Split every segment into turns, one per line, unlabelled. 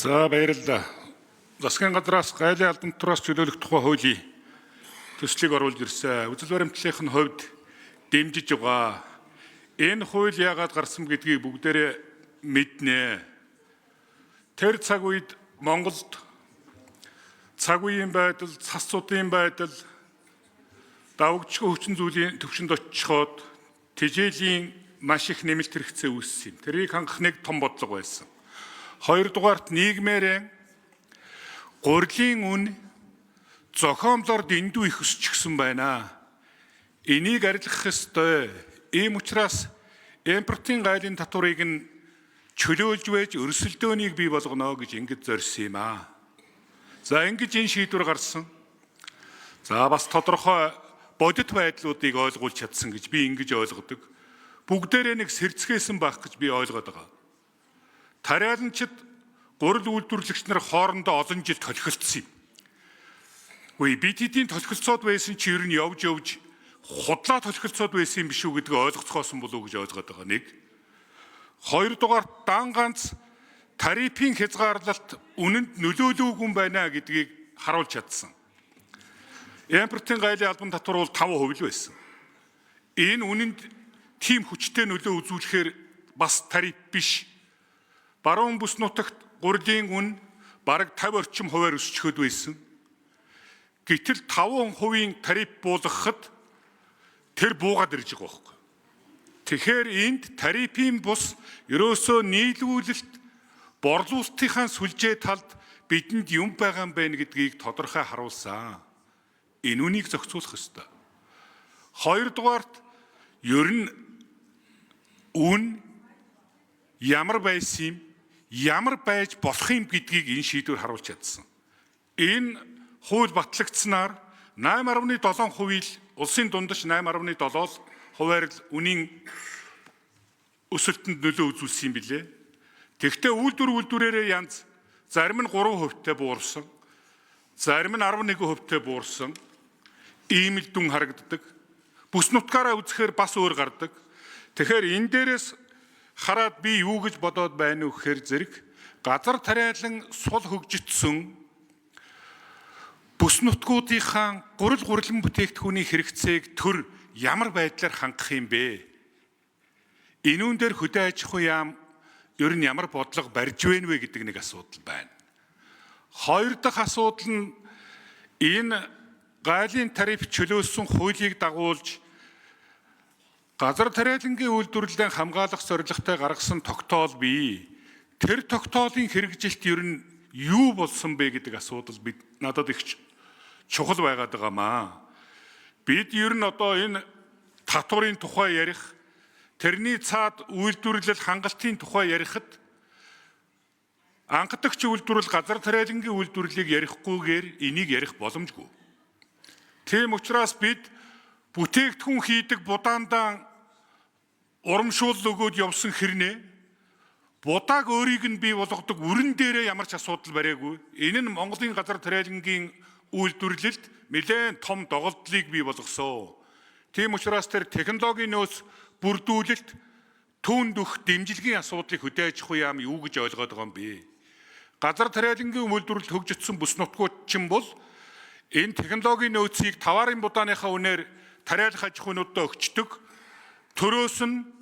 За, баярлалаа. Засгийн газраас гайлын албан татвараас чөлөөлөх тухай хуулийн төслийг оруулж ирсэн. Үзэл баримтлалынх нь хувьд дэмжиж байгаа. Энэ хууль яагаад гарсан гэдгийг бүгдээрээ мэднэ. Тэр цаг үед Монголд цаг үеийн байдал, цас цудын байдал, давагдшгүй хүчин зүйлийн төвшөнд очиход тэжээлийн маш их нэмэлт хэрэгцээ үүссэн юм. Тэрийг хангах нэг том бодлого байсан. Хоёрдугаарт нийгмээрээ гурилын үн зохиомлоор дэндүү их өсчихсөн байна. Энийг арилгах ёстой. Ийм учраас импортын гайлын татварыг нь чөлөөлж байж өрсөлдөөнийг бий болгоно гэж ингэж зорьсон юм аа. За, ингэж энэ шийдвэр гарсан. За, бас тодорхой бодит байдлуудыг ойлгуулж чадсан гэж би ингэж ойлгодог. Бүгдээрээ нэг сэрцгээсэн байх гэж би ойлгоод байгаа. Тариаланчид, гурил үйлдвэрлэгч нар хоорондоо олон жил толхилцсон юм. Үгүй, бид хэдийн толхилцоод байсан чи ер нь явж явж худлаа толхилцоод байсан юм биш үү гэдгийг ойлгоцгоосон болов уу гэж ойлгоод байгаа нэг. Хоёрдугаар, дан ганц тарифын хязгаарлалт үнэнд нөлөөлөөгүй юм байна гэдгийг харуулж чадсан. Импортын гайлын албан татвар бол 5% л байсан. Энэ үнэнд тийм хүчтэй нөлөө үзүүлэхээр бас тариф биш. Баруун бүс нутагт гурилын үн бараг 50 орчим хувиар өсчхөд байсан. Гэтэл 5%-ийн тариф буулгахад тэр буугаад ирж байгаа байхгүй. Тэгэхээр энд тарифын бус ерөөсөө нийлүүлэлт борлуулалтынхаа сүлжээ талд бидэнд юм байгаа юм байна гэдгийг тодорхой харуулсан. Энэ үнийг зохицуулах ёстой. Хоёрдугаарт, ер нь үн ямар байсан юм, ямар байж болох юм гэдгийг энэ шийдвэр харуулж чадсан. Энэ хууль батлагдсанаар 8.7% л, улсын дундаж 8.7 л хувиар л үнийн өсөлтөнд нөлөө үзүүлсэн юм билээ. Тэгэхдээ үйлдвэр үйлдвэрээрээ янз, зарим нь 3%-тэй буурсан, зарим нь 11%-тэй буурсан. Ийм л дүн харагддаг. Бүс нутгаараа үзэхээр бас өөр гардаг. Тэгэхээр энэ дээрээс хараад би юу гэж бодоод байна вэ гэхээр зэрэг газар тариалан сул хөгжигдсөн бүс нутгуудынхаа гурил гурилан бүтээгдэхүүний хэрэгцээг төр ямар байдлаар хангах юм бэ? Энүүн дээр хөдөө аж ахуй яам ер нь ямар бодлого барьж байна вэ гэдэг нэг асуудал байна. Хоёр дахь асуудал нь энэ гайлын тариф чөлөөлсөн хуулийг дагуулж газар тариалангийн үйлдвэрлэлээ хамгаалах зорилготой гаргасан тогтоол бий. Тэр тогтоолын хэрэгжилт ер нь юу болсон бэ гэдэг асуудал бид надад их чухал байгаад байгаа маа. Бид ер нь одоо энэ татварын тухай ярих, тэрний цаад үйлдвэрлэл хангалтын тухай ярихад анхдагч үйлдвэрлэл, газар тариалангийн үйлдвэрлэлийг ярихгүйгээр энийг ярих боломжгүй. Тийм учраас бид бүтээгдэхүүн хийдэг будаандаа урамшуул өгөөд явсан хэрнээ будааг өөрийг нь бий болгодог үрэн дээрээ ямар ч асуудал бариагүй. Энэ нь Монголын газар тариалангийн үйлдвэрлэлд нэлээн том доголдлыг бий болгосон. Тийм учраас тэр технологийн нөөц бүрдүүлэлт, түүнд өгөх дэмжлэгийн асуудлыг хөдөө аж ахуй яам юу гэж ойлгоод байгаа юм бэ? Газар тариалангийн үйлдвэрлэлд хөгжигдсөн бүс нутгууд чинь бол энэ технологийн нөөцийг таваарын будааныхаа үнээр тариалах аж ахуйнуудад өгчдөг. Төрөөс нь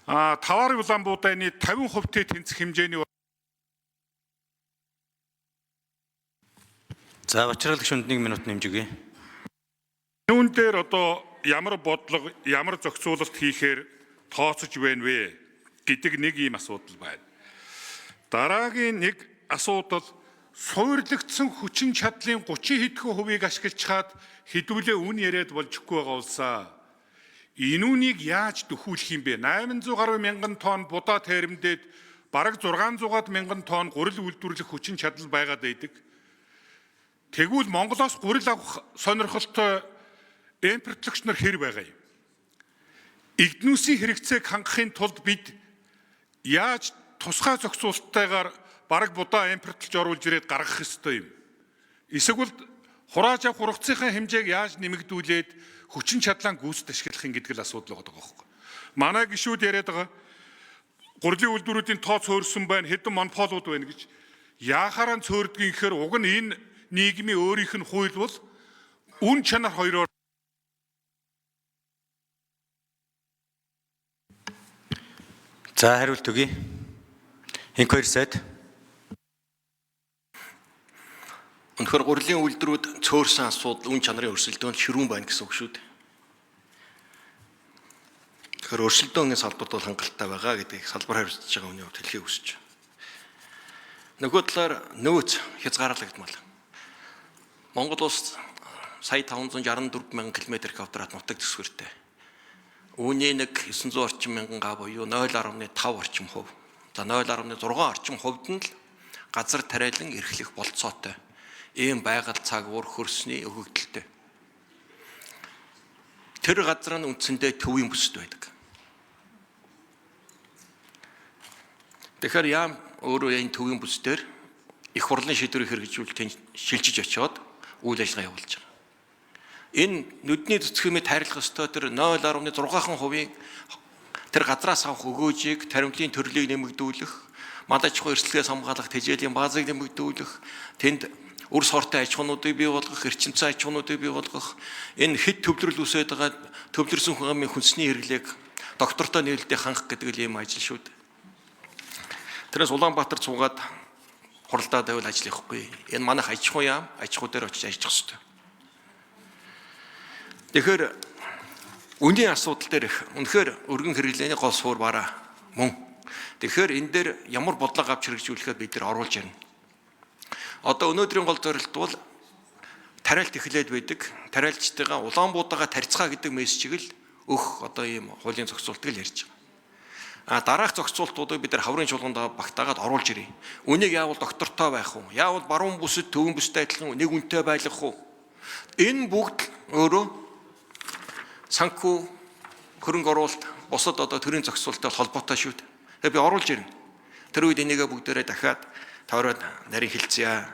таваарын улаан буудааны 50%-тэй тэнцэх хэмжээний
За, Бачрал гишүүнд 1 минут нэмж өгье.
Үүн дээр одоо ямар бодлого, ямар зохицуулалт хийхээр тооцож байна вэ гэдэг нэг ийм асуудал байна. Дараагийн нэг асуудал, суурлагдсан хүчин чадлын 30 хэдхэн хувийг ашиглаж хэдүүлээ үн яриад болжихгүй байгаа улсаа. Энэ үнийг яаж дөхүүлэх юм бэ? 800 гаруй мянган тонн будаа теремдээд бараг 600-аад мянган тонн гурил үйлдвэрлэх хүчин чадал байгаад байдаг. Тэгвэл Монголоос гурил авах сонирхолтой импортлогч нар хэр байгаа юм? Эгднүүсийн хэрэгцээг хангахын тулд бид яаж тусгай зохицуулттайгаар бараг будаа импортлж оруулж ирээд гаргах ёстой юм? Эсвэл хурааж авах ургацынхаа хэмжээг яаж нэмэгдүүлээд хүчин чадлаа гүйцэд ашиглах юм гэдэг л асуудал байгаа байхгүй. Манай гишүүд яриад байгаа, гурилын үйлдвэрүүдийн тооц хөөрсөн байна, хэдэн монополууд байна гэж. Яахаараа цөөрдгийг гэхээр уг нь энэ нийгмийн өөрийнх нь хууль бол үн чанар хоёроор
За хариулт өгье. Инх хоёр сайд.
Үнэхээр гурилын үйлдвэрүүд цөөрсөн асуудал үн чанарын өрсөлдөөнд ширүүн байна гэсэн үг шүү дээ. Тэгэхээр өрсөлдөөн салбарт бол хангалттай байгаа гэдгийг салбар хариуцж байгаа хүний хувьд хэлхийг хүсэж байна. Нөгөө талаар нөөц хязгаарлагдмал. Монгол улс сая 564 мянган км квадрат нутаг дэвсгэртэй. Үүний нэг 900 орчим мянган га буюу 0.5 орчим хувь. За 0.6 орчим хувьд нь л газар тариалан эрхлэх болцоотой. Ийм байгаль цаг уур хөрсний өгөгдөлтэй. Тэр газар нь үндсэндээ төвийн бүсэд байдаг. Тэгэхээр яам өөрөө энэ төвийн бүс дээр их хурлын шийдвэрийг хэрэгжүүлэх шилжиж очиод үйл ажиллагаа явуулж байгаа. Энэ нүдний цэцгэмээ тайрлах ёстой тэр 0.6 хувийн тэр газраас авах өгөөжийг таримтлын төрлийг нэмэгдүүлэх, мал аж ахуйн эрсдлээс хамгаалах тэжээлийн баазыг нэмэгдүүлэх, тэнд үр сортой аж ахуйнуудыг бий болгох, эрчимцэн аж ахуйнуудыг бий болгох, энэ хэд төвлөрөл үүсээд байгаа төвлөрсөн хүн хүнсний хэрэглээг доктортой нийлдээ хангах гэдэг л ийм ажил шүү дээ. Тэрээс Улаанбаатар цугаад хуралдаад байвал ажил явахгүй. Энэ манайх аж ахуй яам, аж ахуй дээр очиж ажиллах ёстой. Тэгэхээр үнийн асуудал дээр их үнэхээр өргөн хэрэглээний гол суур бараа мөн. Тэгэхээр энэ дээр ямар бодлого авч хэрэгжүүлэхэд бид нар оруулж ирнэ. Одоо өнөөдрийн гол зорилт бол тариалт эхлээд байдаг. Тариалчтайгаа Улаанбуудаагаа тарьцгаа гэдэг мессежийг л өгөх одоо ийм хуулийн зохицуултыг л ярьж байгаа. А дараах зохицуултуудыг бид нар хаврын чуулганд багтаагаад оруулж ирье. Үнийг яавал доктортой байх уу? Яавал баруун бүсэд төвөн бүстэй адилхан нэг үнэтэй байлгах уу? Энэ бүгд өөрөө санхүү хөрөнгө оруулалт бусад одоо төрийн зохицуулттай холбоотой шүү дээ. Тэгээ би оруулж ирнэ. Тэр үед энийгээ бүгдээрээ дахиад тойроод нарийн хилцъя.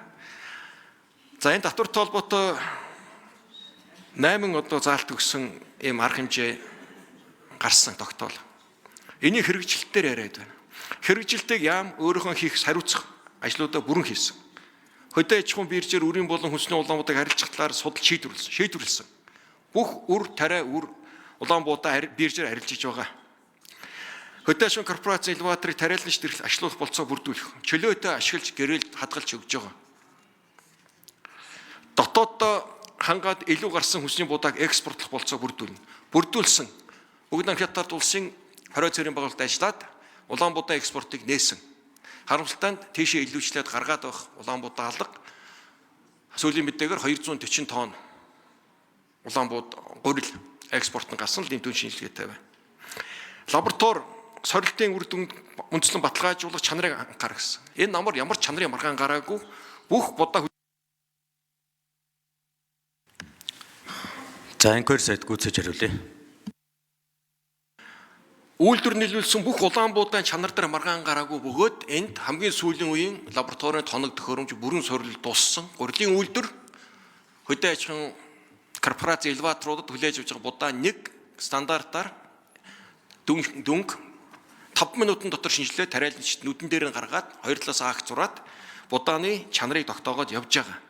За энэ татвартай холбоотой 8 одоо заалт өгсөн ийм арга хэмжээ гарсан тогтоол. Энийг хэрэгжилтээр яриад байна. Хэрэгжилтийг яам өөрийнхөө хийх хариуцах ажлуудаа бүрэн хийсэн. Хөдөө аж ахуйн биржээр үрийн болон хүнсний улаанбуудаг харилцах талаар судал шийдвэрлсэн. Бүх үр тариа үр улаанбуудаа биржээр харилцаж байгаа. Хөдөө аж ахуйн корпорацийн элеваторыг тариаланч дэрхэл ашлуулах болцоо бүрдүүлэх. Чөлөөтэй ашиглаж гэрэлд хадгалж өгж байгаа. Дотооддоо хангаад илүү гарсан хүнсний будааг экспортлох болцоо бүрдүүлнэ. Бүрдүүлсэн. Бүгд Хятад улсын 20 цэрийн байгууллагад ажиллаад улаанбуудаа экспортыг нээсэн. Харамсалтай нь тийшээ илүүчлээд гаргаад байх улаанбуудаа алга. Сүүлийн мэдээгээр 240 тонн улаанбууд гурил экспорт нь гарсан л нэмтүүн шинжилгээтэй байна. Лаборатори сорилтын үр дүнд үндэслэн баталгаажуулах чанарыг анхаарах гэсэн. Энэ намар ямар чанарын маргаан гараагүй бүх будаа.
За инх хоёр сайд гүйцээж хариулъя.
Үйлдвэр нийлүүлсэн бүх улаанбуудаан чанар дээр маргаан гараагүй бөгөөд энд хамгийн сүүлийн үеийн лабораторийн тоног төхөөрөмж бүрэн сорил дууссан. Гурилын үйлдвэр хөдөө аж ахуйн корпорац элеваторуудад хүлээж авч байгаа будаа нэг стандартаар дүнг 5 минутын дотор шинжилээ тариаланчид нүдэн дээр нь гаргаад хоёр талаас акт зураад будааны чанарыг тогтоогоод явж байгаа.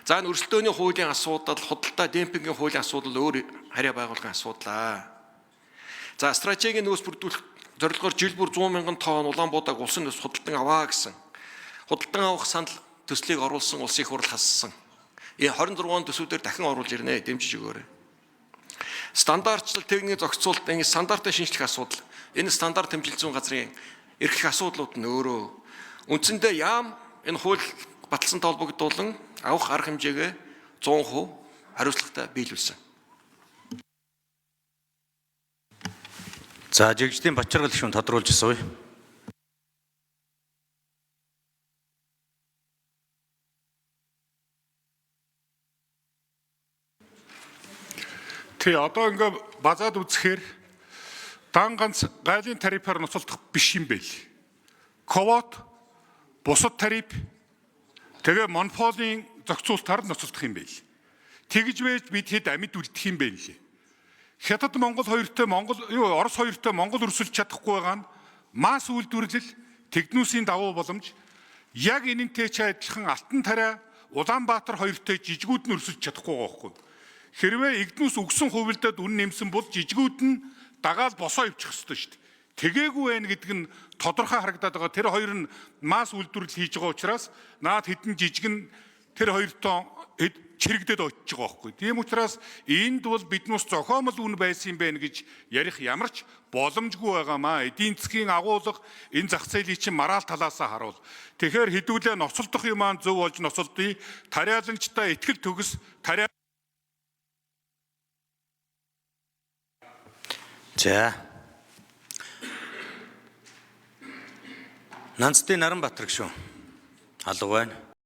За энэ өрсөлдөөний хуулийн асуудал, худалдаа демпингийн хуулийн асуудал өөр харьяа байгууллагын асуудал. За стратегийн нөөц бүрдүүлэх зорилгоор жил бүр 100 мянган тонн улаанбуудааг улсын төс худалдан аваа гэсэн. Худалдан авах санал төслийг оруулсан улсын их хурл хассан. Энэ 26 он төсвүүдээр дахин оруулж ирнэ, дэмжиж өгөөрэй. Стандартчлал техникийн зохицуулалт, энэ стандартын шинжлэх асуудал, энэ стандарт тэмцэлзүүн газрын эрхлэх асуудлууд нь өөрөө үндсэндээ яам энэ хууль баталсан толбогдуулан авах арга хэмжээгээ 100% хариуцлагатай биелүүлсэн.
За жигждийн Бачаргал гишүүн тодруулж асууя.
Тий, одоо ингээ базаад үзэхээр дан ганц гайлын тарифаар ноцолдох биш юм байл. Квот, бусад тариф, тэгээ монополийн зохицуултаар ноцолдох юм байл. Тэгж байж бид хэд амьд үлдэх юм бэ лээ. Хятад Монгол хоёртой Монгол юу Орос хоёртой Монгол өрсөлдөж чадахгүй байгаа нь масс үйлдвэрлэл, технүүсийн давуу боломж, Яг энэнтэй ч адилхан Алтан тариа Улаанбаатар хоёртой жижигүүд нь өрсөж чадахгүй байгаа байхгүй. Хэрвээ эгднүүс өгсөн хувилдаад үн нэмсэн бол жижигүүд нь дагаал босоо ивчих ёстой шүү дээ. Тэгээгүй байх гэдэг нь тодорхой харагдаад байгаа. Тэр хоёр нь масс үйлдвэрлэл хийж байгаа учраас наад хэдэн жижиг нь тэр хоёртон чирэгдээд очиж байгаа байхгүй. Тийм учраас энд бол биднээс зохиомл үн байсан юм байна гэж ярих ямар ч боломжгүй байгаамаа. Эдийн засгийн агуулга энэ зах зээлийн чинь мараал талаасаа харуул. Тэгэхээр хэдүүлээ ноцолдох юм аа зөв болж ноцолдъё. Тариаланчтай итгэл төгс тариа
За. Нансдын Наранбаатар гишүүн. Алга байна.